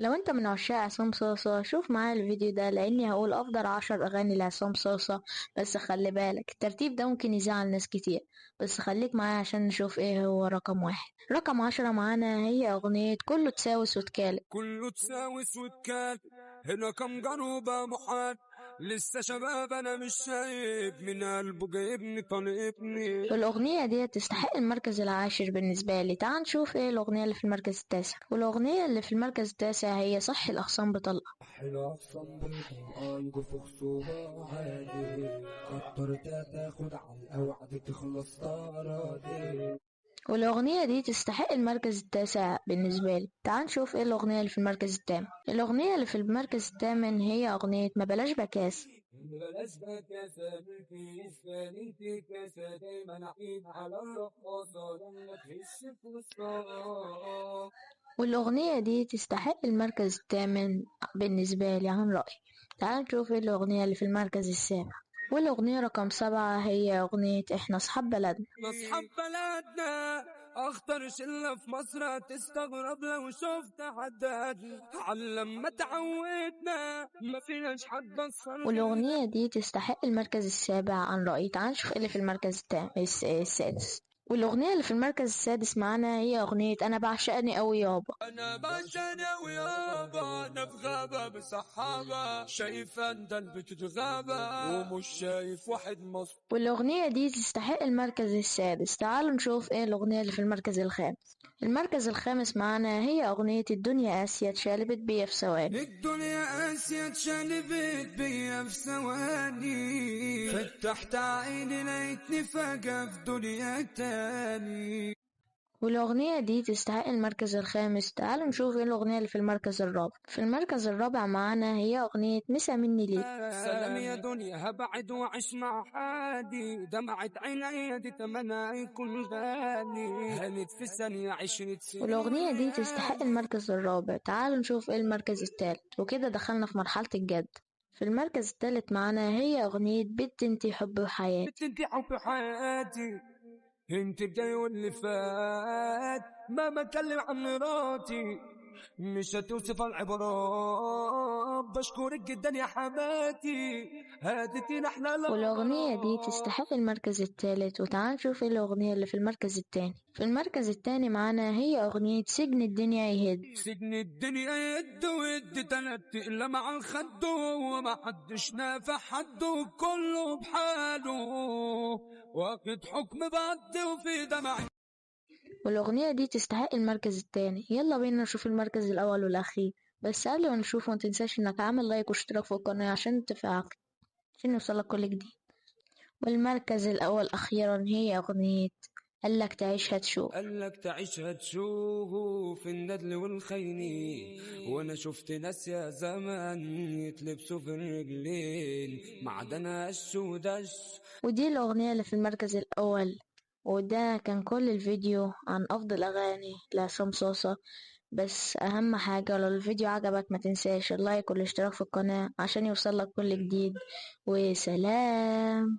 لو انت من عشاق عصام صاصا شوف معايا الفيديو ده، لاني هقول افضل 10 اغاني لعصام صاصا. بس خلي بالك الترتيب ده ممكن يزعل ناس كتير، بس خليك معايا عشان نشوف ايه هو رقم 1. رقم 10 معانا هي اغنية كله تساوس وتكالب. كله تساوس وتكالب، هنا كم جنوبة محال، لسه شباب انا مش شايب، من قلبه جايبني طالبني. والاغنية دي تستحق المركز 10 بالنسبة لي. تعال نشوف ايه الاغنية اللي في المركز 9. والاغنية اللي في المركز 9 هي صح الاخصام بطلقة. صح الاخصام بطلقة يجوا خصومة عادي، كتر تاخد على الاوعد تخلص طرادي. والأغنية دي تستحق المركز 9 بالنسبة لي. تعال نشوف ايه الأغنية اللي في المركز 8. الأغنية اللي في المركز 8 هي أغنية ما بلاش بكاس. ما بلاش بكاسة بالكيس انت كاسة دايما عين على الرقاصة لما تهش في وسطها. والأغنية دي تستحق المركز 8 بالنسبة لي عن رأيي. تعال نشوف ايه الأغنية اللي في المركز 7. والأغنية رقم 7 هي أغنية إحنا أصحاب بلدنا. أصحاب بلدنا أخطر شلة في مصر، هتستغرب لو شفت حد علم ما تعودنا، ما فيناش حد أصلا. والأغنية دي تستحق المركز 7 عن رأيي. تعال نشوف اللي في المركز 6. والأغنية اللي في المركز 6 معانا هي أغنية أنا بعشقني أوي يابا. أنا بعشقني أوي يابا، أنا في غابة بسحابة، شايف أندل بتتغابى ومش شايف واحد مصر. والأغنية دي تستحق المركز 6. تعالوا نشوف إيه الأغنية اللي في المركز 5. المركز 5 معانا هي أغنية الدنيا قاسية اتشقلبت بيا في ثواني. الدنيا قاسية اتشقلبت بيا في ثواني، فتحت عيني لقيتني فجأة في دنيا تاني. والأغنية دي تستحق المركز 5. تعالوا نشوف ايه الأغنية اللي في المركز 4. في المركز 4 معانا هي أغنية مسا مني ليك. سلام يا دنيا هبعد وأعيش مع حالي، دمعة عينيا دي تمنى يكون غالي، هانت في ثانية 20 سنين. والأغنية دي تستحق المركز 4. تعالوا نشوف ايه المركز 3. وكده دخلنا في مرحلة الجد. في المركز 3 معانا هي أغنية بنت انتي حب وحياتي. بنت انتي حب وحياتي، انت الجاي واللي فات، ما بتكلم عن مراتي مش هتوصف العبارات، بشكرك جدا يا حماتي هادتينا احنا. والاغنيه دي تستحق المركز 3. وتعال نشوف الاغنيه اللي في المركز 2. في المركز 2 معانا هي اغنيه سجن الدنيا يهد. سجن الدنيا يهد ويد تلات الا مع الخد، وما حدش نافع حد وكله بحاله، واخد حكم بعد وفي دمعي. والأغنية دي تستحق المركز 2. يلا بينا نشوف المركز الأول والأخير. بس قبل ما نشوفه متنساش إنك عامل لايك واشتراك في القناة عشان تفعل عشان يوصلك كل جديد. والمركز الأول أخيرا هي أغنية قالك تعيش هتشوف. قالك تعيش هتشوف الندل والخينين، وانا شفت ناس يا زمان يتلبسوا في الرجلين معدنها قش ودش. ودي الأغنية اللي في المركز الأول. وده كان كل الفيديو عن أفضل أغاني لعصام صاصا. بس أهم حاجة لو الفيديو عجبك ما تنساش اللايك والاشتراك في القناة عشان يوصلك كل جديد. وسلام.